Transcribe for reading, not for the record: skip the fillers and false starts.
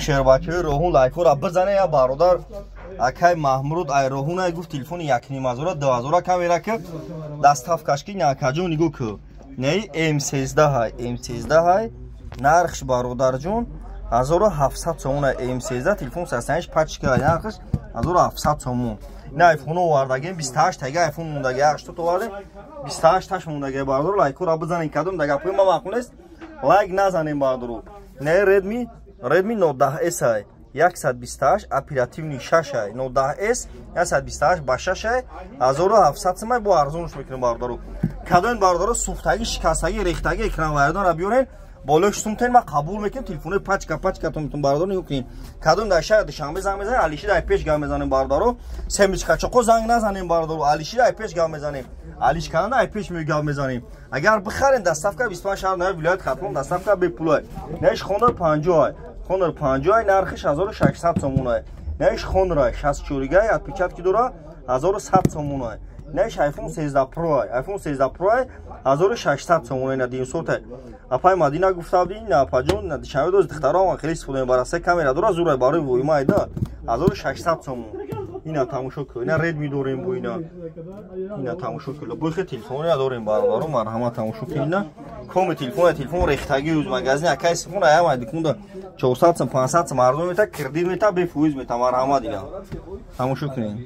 Шербачаи Роҳун, лайкҳоро бизане. Я бародар, акай Маҳмуд ай Роҳун ай гуфт, телефони 1500, 2000 камера ки доставкаш ки. Акаҷон, нигоҳ ку, неи М13 ҳай, М13 ҳай. Нархш, бародарҷон, 1700 сомон. М13 телефон састаниш пачка, нархш 1700 сомон. Ина айфон овардагем, 28 тага айфон мондаги, 80 овардем, 28 таш мондаги. Бародаро, лайкҳоро бизанем. Кадом да гапҳои ма маъқул нест, лайк назанем, бародаро. Не, Redmi Note 10S ай, 128 оперативный 6 ай. Note 10S 128 ба 6 ай, 1700 сомай, бо арзонш мекунем, бародаро. Кадом бародаро сӯхтагӣ, шикастагӣ, рехтагӣ, экран вайронро биёрен, болои сумтен, ма қабул мекунем. Телефонои пачка пачка тон, бародаро, нигоҳ кунем. Кадом дар шаҳри Душанбе занг мезанем, Алиши дар пеш гап мезанем, бародаро. Семечкачоқо занг назанем, бародаро. Алиши дар пеш гап мезанем, Алиш канда ай пеш мегап мезанем. Агар бихарем, доставка 25 шаҳр нави вилоят Хатлон, доставка бепулай. Неш Honor 50 ай, Honor 50 ай, нархиш 1600 сомон ай. Неш Honor ай, 64 гай, отпечатки дора, 1100 сомон ай. Неш iPhone 13 Pro ай, iPhone 13 Pro ай, 1600 сомон ай. На динсот ай. Апай Мадина гуфта будин, на апаҷон, на Душанбе доз духтаро хеле истифода мебарад. Се камера дора, зур ай, барои воима айда, 1600 сомон. Ина тамошо кун, ина Redmi дорем бо ина. Ина тамошо кун, бо хе телефонро дорем, бародаро, марҳамат, тамошо кун. Ина коми телефон, телефон рехтагӣ уз магазин акай сифон ай ама дикунда 400 сом, 500 сом арзон мета, кредит мета, бефоиз мета. Марҳамат, ина тамошо кунед.